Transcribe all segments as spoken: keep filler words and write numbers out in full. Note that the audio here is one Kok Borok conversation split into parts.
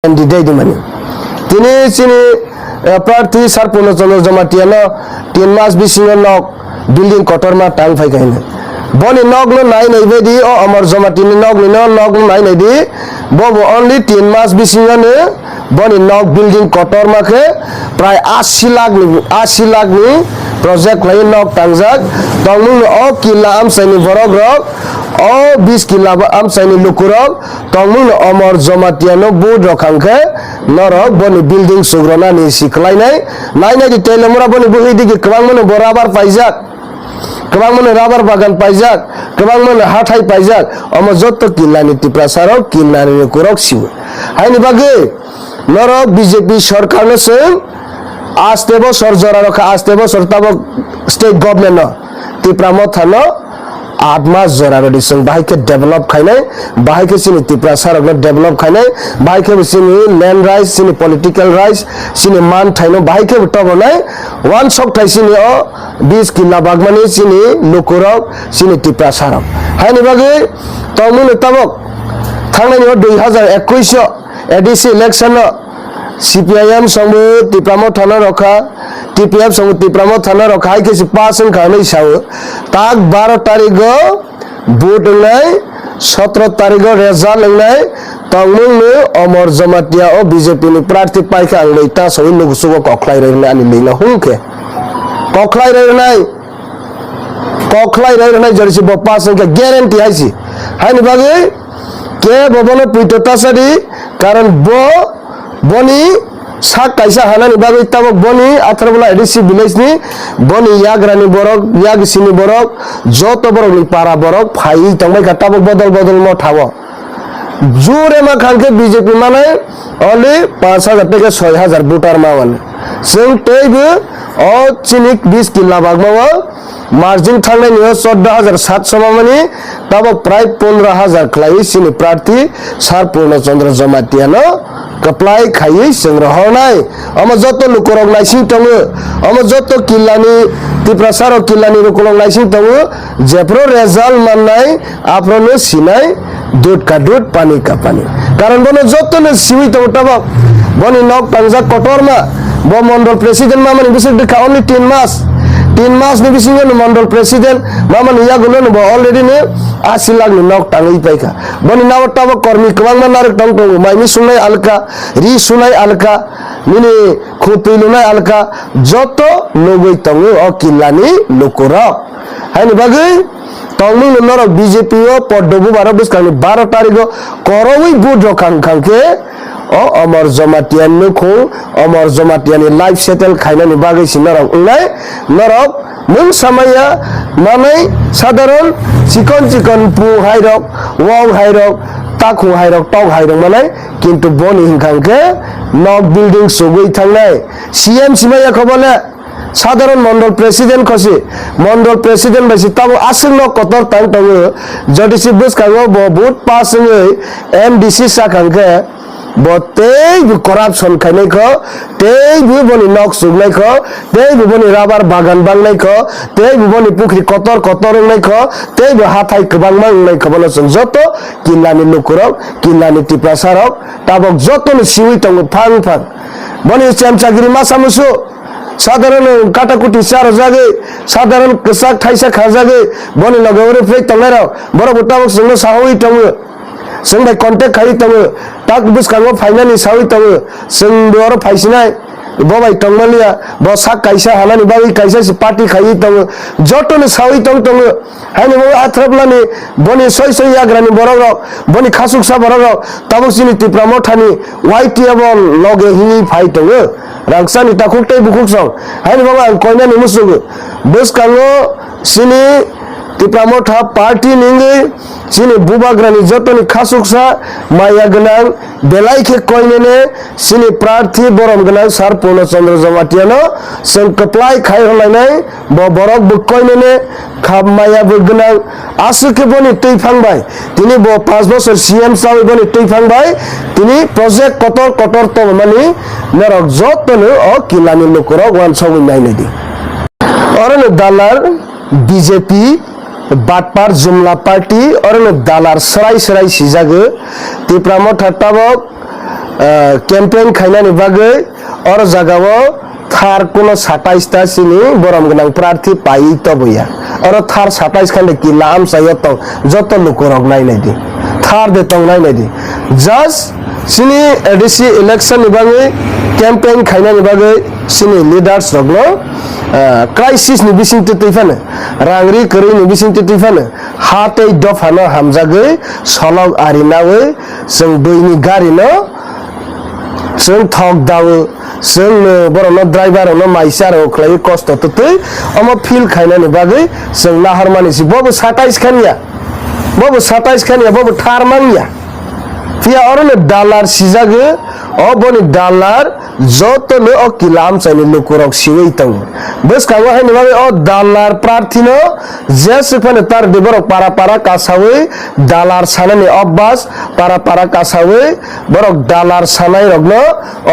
candidate mani. Tini chini, eh, prarthi Sar Purno Chandra Jamatia no tin mas bisingo nok building kotorma tang phai kha hino. Boni nok no nai nai baidi o Amar Jamatia ni nok ni no nok no nai nai di. Bo bo only tin mas bisingo no boni nok building kotorma khe prai asi lakh ni, asi lakh ni project khlai nok tangjak. Tongmung no o killa amchai ni borok rok, o bis killa ba-, amchai ni lukurok tongmung no Amar Jamatia no vote rok khang khe norok boni building sugrona ni si khlai nai. Nai nai di Teliamura boni buhi digi kwbangma no bo rubber paijak. Kwbangma no rubber bagan paijak, kwbangma no hathai paijak, omo jotto killa ni Tiprasa rok, killa ni lukurok siwo. Haini bagwi norok B J P sorkar no chwng aste bosor jora rokha, aste bosor tabok state government no, Tipra Motha no aat mas jora rodi chwng bahai khe develop khainai, bahai khe chini Tiprasa rok no develop khainai, bahai khe bo chini land rights, chini political rights, chini man thai no bahai khe bo tobonai, wansok thai chini o bis killa bagmani chini lukurok, chini Tiprasa rok. Haini bagwi tongmung ni tabok thangnai ni o dui hazar ekush o A D C election no C P I M songbo Tipra Motha no rokha, T P F songbo Tipra Motha no rokha, hai khe si pass wngkha hinwi sao. Tak baro tarigo vote wngnai, sotro tarigo result wngnai, tongmung no Omor Jamatia o B J P ni prarthi paikha ang loi ta sawi nugusugo kokhlai rwi hwnwi ani lino hwn khe. Kokhlai rwi rwnai, kokhlai rwi rwnai jori si bo pass wngkha guarantee hai si. Haini bagwi kebo bono puito ta sadi, karon bo boni sak kaisa hanani bagwi tabok boni Atharbola A D C village ni boni yagrani borok, yagisini borok, joto borokni para borok phaiwi tongbaikha tabok bodol bodol Motha o. Jure ma khangkhe B J P manai only panch hajar tei soi hajar voter ma mani. Chwng teibo o chini bis killa bagma o margin thangnai ni o chordo hajar satso ma mani, tabok prai pondro hajar khlaiwi chini prarthi Sar Purno Chandra Jamatia no kwplai khaiwi chwng rohornai. Omo joto lukurok naising tongo, omo joto killani, Tiprasa rok killani lukurok naising tongo, jephru result mannai, aphrono sinai, dud ka dud, pani ka pani. Karon bono jotono siwi tongo tabok. Boni nok tangjak kotorma. Bo mondol president mamani bwswk dikha only tin mas. Tin mas ni bisingo no mondol president mamani yagulo no bo already no asi lakh ni nok tangwi paikha. Boni nago tabok kormi kwbangma narwk tong tongo. Maimi sungnai alka, ri sunai alka, nini khutwi lunai alka, joto nugwi tongo o killani lukurok. Haini bagwi tongmung no norok B J P o poddo bubar o bwskang ni baro tarigo korogwi vote rok khang khang khe o Omor Jamatia nukhung, Omor Jamatia ni life settle khainani bagwi si norok wngnai. Norok mung samaya manai sadharon chikon chikon pu hai rok, wong hai rok, takhung hai rok, tok hai rok manai, kintu boni hwnkha hwnkhe nok building sugwi thangnai. C M simaya khobole Sadharon mondol president khosi, mondol president bai si tabuk aswk no kotor tang tongo. Jodi si bwskango bo vote pass wngwi M D C sakha hwnkhe bo teibo corruption khainai kho, teibo boni nok chuknai kho, teibo boni rubber bagan bangnai kho, teibo boni pukhri kotor kotor wngnai kho, teibo hathai kwbangma wngnai kho. Bono chwng joto killani lukurok, killani Tiprasa rok tabuk jotono siwi tongo phang phang. Boni chemchagiri masa musu. Sadharon kata kuti charwjagwi, sadharon kwchak thaisa khajagwi, boni loge oro phai tongnai rok, borok bo tabuk chwngno sawi tongo, chwng bai contact khai tongo, tak bwskango phainani sawi tongo, chwng bo oro phaisinai, bo bai tongmaliya, bo sak kaisa hanani bagwi kaisa se party khaiwi tongo, jotono sawi tong tongo. Haini bo Atharapla ni boni soi soi yagra ni borok rok, boni khasuksa borok rok, tabuk chini Tipra Motha ni Y T F o loge hini phai tongo. Rangsa ni takhuk tei bukhuk song. Haini bo ang koina ni musugo. Bwskango chini Tipra Motha party ni wngwi chini bubagra ni joto ni khasuksa maya gwnang belai khe koinene chini prarthi borom gwnang Sar Purno Chandra Jamatia no chwng kwplai khai rwlainai. Bo borok bo koinene khap maya bo gwnang. Aswk khe boni twiphang bai, tini bo panch bosor C M chawi boni twiphang bai, tini project kotor kotor tongmani norok jotono o killani lukurok wansogwi nainai di. Orono dalar B J P, batpar jumla party, orono dalar srai srai sijago. Tipra Motha tabok ah, campaign khainani bagwi oro jagao thar kuno satais ta chini borom gwnang prarthi paiwi toboya. Oro thar satais khan de kila amchaio tong, joto lukurok nainai di. Thar de tong nainai di. Just chini A D C election ni bagwi campaign khainani bagwi chini leaders rokno, ah, crisis ni bisingtwi twi phano, rang ri kwrwi ni bisingtwi twi phano, ha tei dophano hamjagwi solok ari nawi chwng buini gari no chwng thok dawo, chwng no borok no driver rok no maisa rok khlaiwi kosto twtwi omo feel khainani bagwi chwng nahormani si bobo satais khan ya, bobo satais khan ya, bobo thar man ya. Phiya oro no dalar sijagwi, o boni dalar joto no o kila amchaini lukurok siwi tongo. Bwskango haini bagwi o dalar prarthi no jeswk phano tar di borok para para kasawi dalar sanani obas para para kasawi borok dalar sanai rokno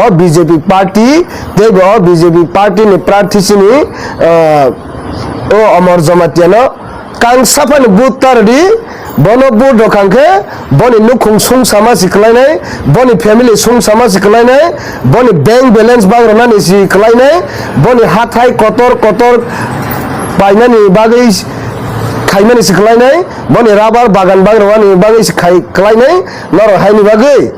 o B J P party tei bo o B J P party ni prarthi chini, ah, o Amar Jamatia no kang saphani vote tar di, bono vote rok hwnkhe boni nukhung sungsama si kwlainai, boni family sungsama si kwlainai, boni bank balance bang rwnani si kwlainai, boni hathai kotor kotor painani bagwi khaimani si kwlainai, boni rubber bagan bang rwnani bagwi si khai kwlainai, norok haini bagwi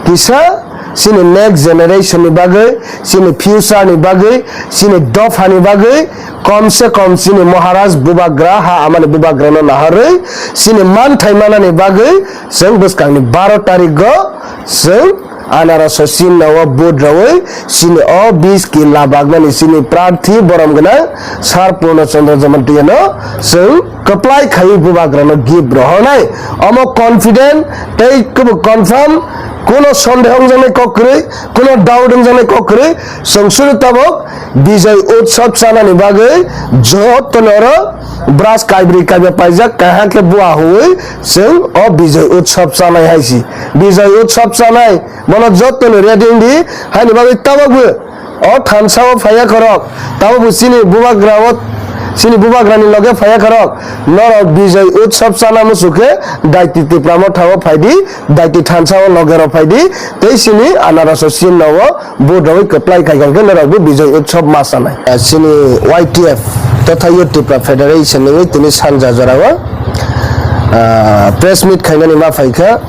kisa chini next generation ni bagwi, chini future ni bagwi, chini dopha ni bagwi, kom se kom chini Maharaj bubagra ha amani bubagra no naharwi chini manthai manani bagwi chwng bwskang ni baro tarik o chwng anaraso chinno o vote rawi chini o bis ki labak mani chini prarthi borom gwnang Sir Purno Chandra Jamatia no chwng kwplai khaiwi bubagrano gift rohornai. Omo confident tei kwbo confirm, kuno sondeho wngjaknai kok kwrwi, kuno doubt wngjaknai kok kwrwi. Chwng suru tabuk Bijay Utsav chanani bagwi jotono oro brush kaibrwi kaiba paijak, kaham khe bua huwi chwng o Bijay Utsav chanai hai si. Bijay Utsav chanai bono jotono ready wngdi, haini bagwi tabukbo o thansa o phaiya khorok, tamo bo chini bubagra o, chini bubagra ni loge phaiya khorok, norok Bijay Utsav chana muchuk khe Daiti Tipra Motha o phaidi, Daiti thansa o loge rok phaidi, tei chini anaraso chinno o vote rwi kwplai khai khe norok bo Bijay Utsav ma chanai. Chini Y T F totha Youth Tipra Federation ni tini sanja jora o, ah, press meet khainani ma phaikha.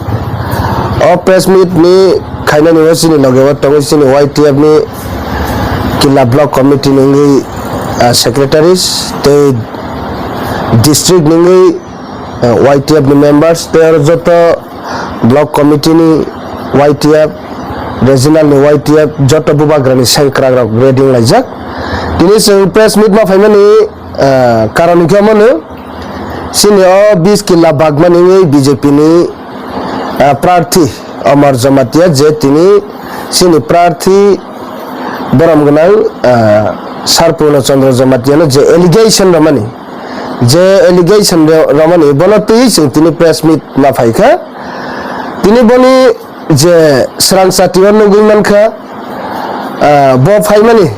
O press meet ni khainani o chini loge o tongwi chini Y T F ni Killa Block Committee ni wngwi, ah, secretaries tei district ni wngwi, ah, Y T F ni members tei oro joto block committee ni Y T F, regional ni Y T F joto bubagra ni sengkrak rok ready wnglaijak. Tini chwng press meet ma phaimani, ah, karon hwnkhe omo no chini o bis killa bagmani wngwi B J P ni, ah, prarthi Amar Jamatia je tini chini prarthi borom gwnang, ah, Sir Purno Chandra Jamatia no je allegation rwmani, je allegation rw-, rwmani bono twi chwng tini press meet ma phaikha. Tini boni je swrang chati o nugwi mankha, ah, bo phaimani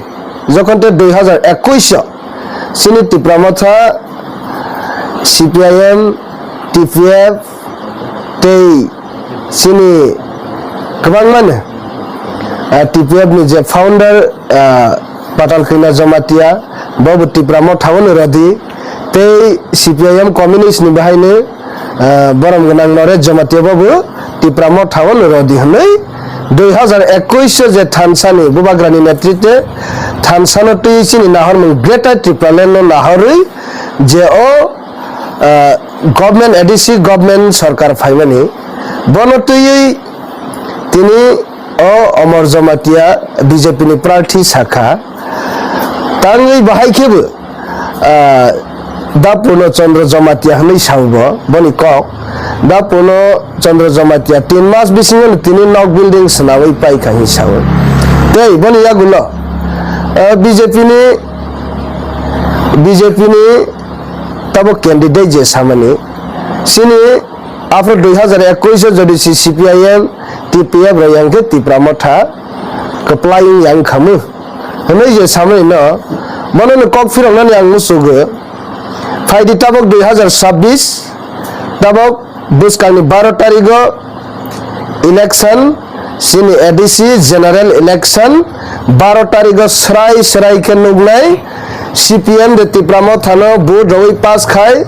jokhon te dui hazar ekush o chini Tipra Motha, C P I M, T P F tei chini kwbangmano, ah, T P F ni je founder, ah, Patal Kanya Jamatia, bo bo Tipra Motha o no rodi, tei C P I M communist ni bahaino, ah, borom gwnang Naresh Jamatia bo bo Tipra Motha o no rodi hwnwi dui hazar ekush o je thansa ni bubagra ni netritwe thansa no twi chini nahormung Greater Tipraland no nahorwi je o, ah, government, A D C government sorkar phaimani bono twiwi tini o Amar Jamatia B J P ni prarthi sakha, tangwi bahai khebo, ah, Da Purno Chandra Jamatia hwnwi sao bo, boni kok. Da Purno Chandra Jamatia tin mas bisingo tini nok building swnawi paikha hwnwi sao. Tei boni yagulo, ah, B J P ni, B J P ni tabo candidate je samani, chini aphuru dui hazar ekush o jodi si C P I M, T P F rok yang khe Tipra Motha kwplai wng yang khamu hwnwi je samani no, bono no kok phiroknani ang musugo. Phaidi tabok dui hazar chabbish, tabok bwskangni baro tarigo election, Chini A D C general election baro tarigo srai srai khe nuknai, C P M de Tipra Motha no vote rwi pass khai,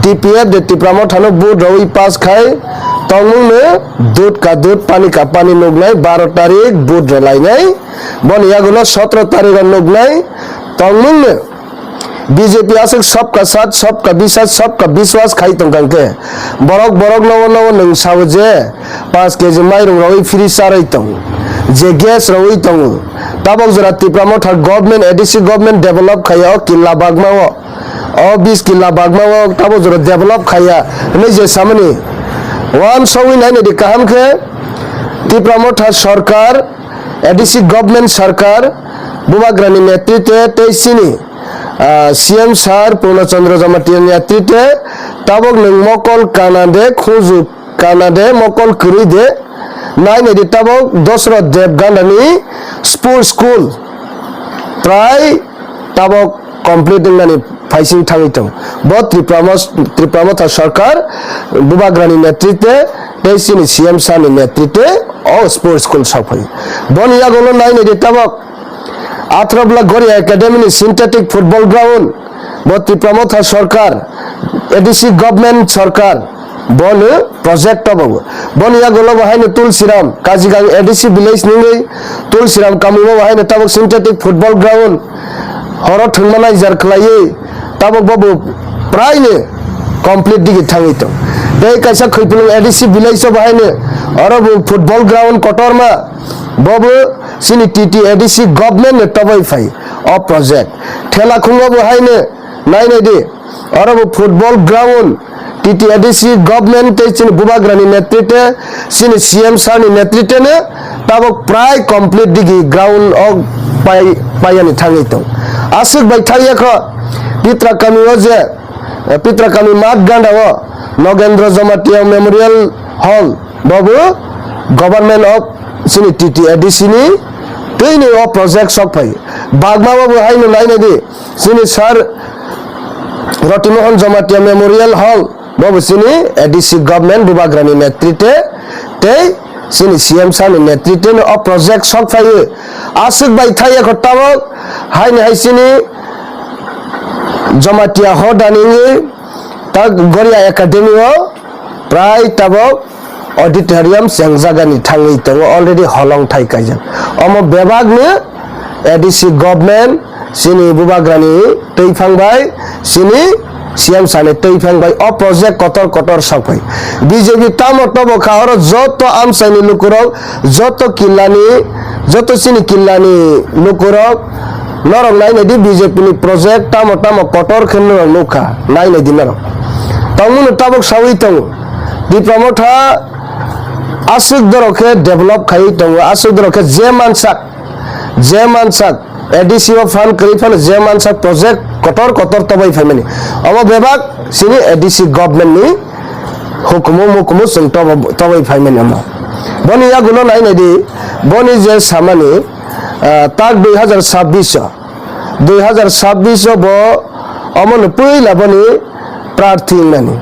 T P F de Tipra Motha no vote rwi pass khai, tongmung no dud ka dud, pani ka pani nuknai, baro tarik vote rwlainai, boni yagulo sotro tarigo nuknai, tongmung no B J P aswk sabka sat, sabka biswas, sabka biswas khai tongkha hwnkhe, borok, borok nogo, nogo nwng sao je, panch K G mairung rogwi free charwi tongo, je gas rogwi tongo, tabok jora Tipra Motha government, A D C government develop khaiya o killa bagma o, o bis killa bagma o tabok jora develop khaiya hwnwi je samani. Wansogwi nainai di kaham khe, Tipra Motha sarkar, A D C government sarkar, Bubagrani netritwe tei chini, ah, C M sir Purno Chandra Jamatia ni netritwe tabok nwng mokol kana de, khuju kana de, mokol kwrwi de, nainai di tabok Dosrot Deb Gandani sports school prai tabok complete wngnani phaising thangwi tong. Bo Tripura Mos-, Tripura Motha sarkar, Bubagrani netritwe tei chini C M sir ni netritwe o sports school sokphai. Boni yagulo nainai di tabok Atharobla Goria Academy ni synthetic football ground, bo Tipra Motha sarkar, A D C government sarkar, bono project tobo. Boni yagulo bo haino Tulsiram, Kajigang A D C village nungwi Tulsiram kamui bo haino tabok synthetic football ground, horo thwngma naijar khlaiwi, tabok bobo praini complete digi thangwi tong. Tei kaisa Khwipulung A D C village o bo haino oro bo football ground kotorma, bobo chini T T A D C government ni toboi phai o project. Thela khungo bo haino nainai di, oro bo football ground, T T A D C government tei chini Bubagrani netritwe, chini C M sir ni netritwe no tabok prai complete digi ground o pai, paiyani thangwi tong. Aswk bai thangya kho Pitra kami o je, eh, Pitra kami mat ganda o Nogendra Jamatia Memorial Hall, bobo government of chini T T A D C ni twini o project sokphai. Bagma bobo haino nainai di, chini sir Roti Mohan Jamatia Memorial Hall, bobo chini A D C government Bubagrani netritwe tei chini C M sir ni netritwe no o project sokphaiwi. Aswk bai thangya kho tabok haino hai chini Jamatia hodani wngwi tak Goria Academy o prai tabok auditorium chengjagani thangwi tongo, already holong thai kaijak. Omo bebakni A D C government chini Bubagrani twiphang bai, chini C M sir ni twiphang bai o project kotor kotor sokphai. B J P tamo tobo kha oro joto amchaini lukurok, joto killani, joto chini killani lukurok, norok nainai di B J P ni project tamo tamo kotor khe norok nukha, nainai di norok. Tongmungno tabok sawi tongo. Tipra Motha aswk dorok khe develop khaiwi tongo, aswk dorok khe je mansak, je mansak, A D C o phan kwrwi phano je mansak project kotor kotor tobai phaimani. Omo bebak chini A D C government ni hukumu mukumu chwng tobo-, tobai phaimani omo. Boni yagulo nainai di, boni je samani, ah, tak dui hazar sabbish o, dui hazar sabbish o bo omono puila boni prarthi wngnani.